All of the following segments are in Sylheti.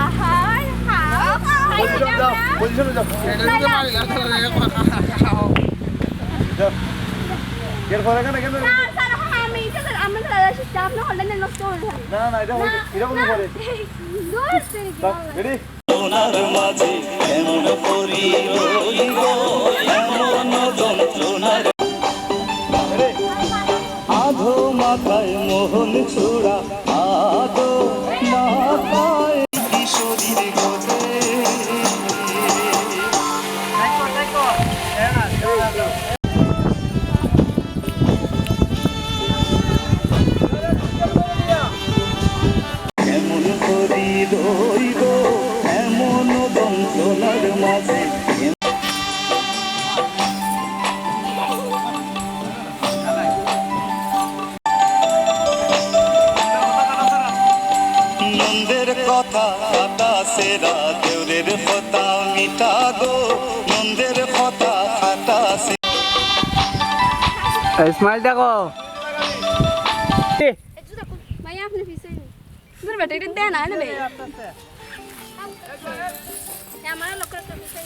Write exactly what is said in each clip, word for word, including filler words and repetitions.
আহার, হাও, খাও, খাও, পজিশনে যাও, খাও। পজিশনে যাও। না, না। যাও। এর পরে কেন, কেন? স্যার, স্যার, এখন আমি, স্যার, আমরা স্যার, স্যার, আপনি হলেন নষ্ট হয়ে যাবে। না, না, এটা হলে, না, এটা কোনো না। পরে। দূর থেকে যাও। রেডি? সোনার মাঝে এমন পরি রইব, এমন যন্ত্রণার। আধো মাথায় মোহন চূড়া, আধো মাথায় কিশোরীর গজে। এমন করি রইব, এমন যন্ত্রণার মাঝে। নন্দের কথা খাটা সেরা, দেউরের কথা মিঠা গো, নন্দের কথা খাটা সেরা। এই স্মাইল দেখো। ভাইয়া, আপনি পিছে। তোর বেটা, এটা দে না, এনে দে। এ, আমার লোকের তো পিছে।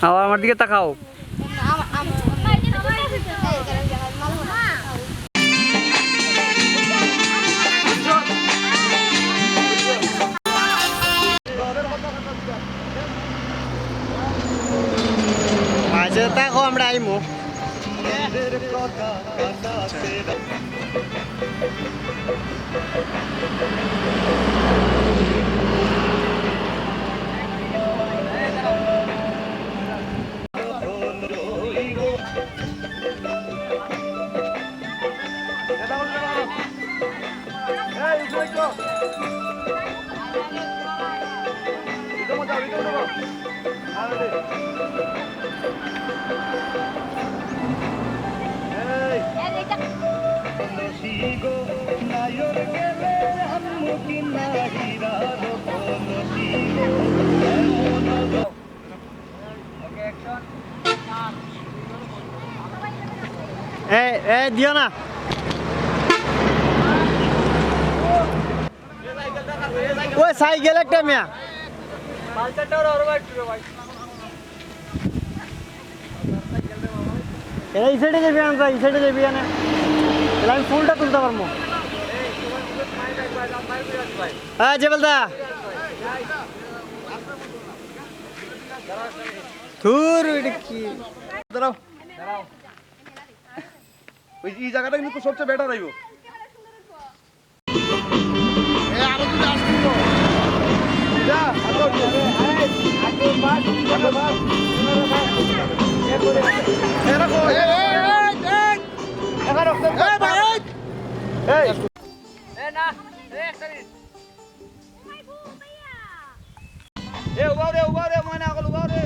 আবার আমার দিকে তাকাও। মাঝে থাকো, আমরা আইমু। এ, এ, দিও না। ওই সাইকেল একটা মিয়া। এরা এই সাইডে যাবি, আনতা, এই সাইডে যাবি, আনে। তাহলে আমি ফুলটা তুলতে পারবো। হ্যাঁ, জেবেল দা। ধুর, এটা কি? দাঁড়াও। ওই, এই জায়গাটা কিন্তু সবচেয়ে বেটার হইব। এ, আরো দুটো আসছিল। যা, আরো দুটো। এরা কই? এই, এই, এই, এই। এ, ভাই, এই। এই। এ, না, এ, একটা মিনিট। এ, উবাও রে, উবাও রে, ময়না, আগল উবাও রে।